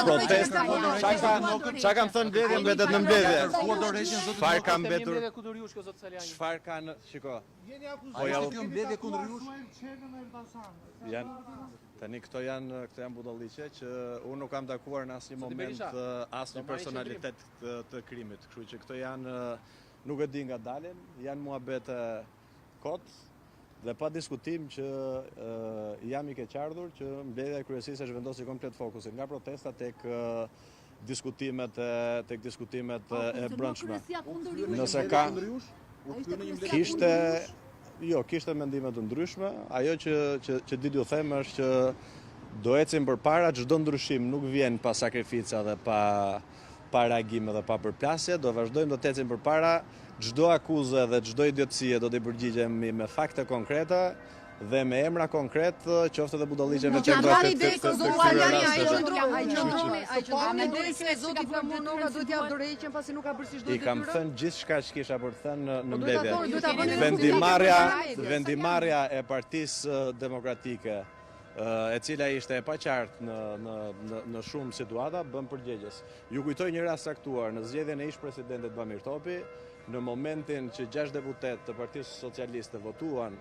Protest. Ça ka ça kam thënë mbledhje mbetet në mbledhje. Çfarë ka mbetur? Çfarë ka në, shiko. Po ja kjo mbledhje kundër jush? Janë tani këto janë këto janë budalliqe që unë nuk kam takuar në asnjë moment asnjë personalitet të, të krimit. Kështu që këto janë nuk e di nga dalin, janë muhabete kot dhe pa diskutim që jam i keqardhur që mbledhja e kryesisë e zhvendosi komplet fokusin nga protesta tek diskutimet e tek diskutimet e brendshme. Nëse ka kishte jo, kishte mendime të ndryshme. Ajo që që që di t'ju them është që do ecim përpara, çdo ndryshim nuk vjen pa sakrifica dhe pa pa reagime dhe pa përplasje, do vazhdojmë do të ecim përpara, çdo akuze dhe çdo idiotësie do t'i përgjigjemi me fakte konkrete dhe me emra konkret, qoftë edhe budalliqeve të të të këtyre rasteve. Ai qëndroni, ai qëndroni deri se zoti Flamur Noka duhet të japë dorëheqjen pasi nuk ka bërë siç duhet detyrën. I kam thënë gjithçka që kisha për të thënë në po mbledhje. Vendimmarrja, vendimmarrja e Partisë Demokratike e cila ishte e paqartë në në në në shumë situata, bën përgjegjës. Ju kujtoj një rast caktuar në zgjedhjen e ish-presidentit Bamir Topi, në momentin që 6 deputetë të Partisë Socialiste votuan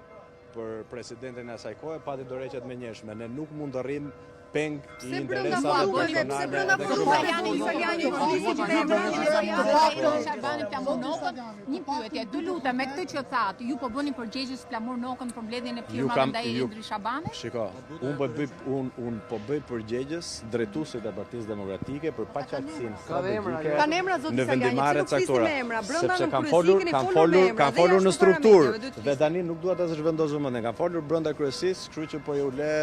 për presidentin e asaj kohe, pati dorëheqje të menjëhershme. Ne nuk mund të rrimë peng i interesave personale dhe kështu me radhë. Një pyetje, të lutem, me këtë që thatë, ju po bëni përgjegjës Flamur Nokën për mbledhjen e firmave ndaj Endri Shabanit? Shiko, unë po bëj unë unë po bëj përgjegjës drejtuesit e Partisë Demokratike për paqartësinë strategjike Kanë emra zoti në Salianji, vendimmarrje pse nuk të flisni caktuara. me emra? Brenda Sepse në kam kryesi folur, keni kam folur me folur, emra kam dhe folur në jashtë përpara strukturë mediave, duhet të dhe flisni. tani nuk dua ta zhvendos vëmendjen. Kam folur brenda kryesisë, kështu që po ju le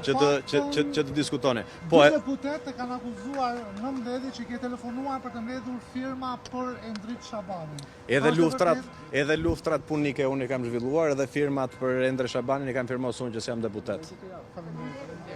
që të që që që të diskutoni. Po Dy deputetë të kanë akuzuar në mbledhje që ke telefonuar për të mbledhur firma për Endrit Shabanin. Edhe luftrat, edhe luftrat punike unë i kam zhvilluar, edhe firmat për Endri Shabanin i kam firmosur unë që s'jam deputet. Faleminderit.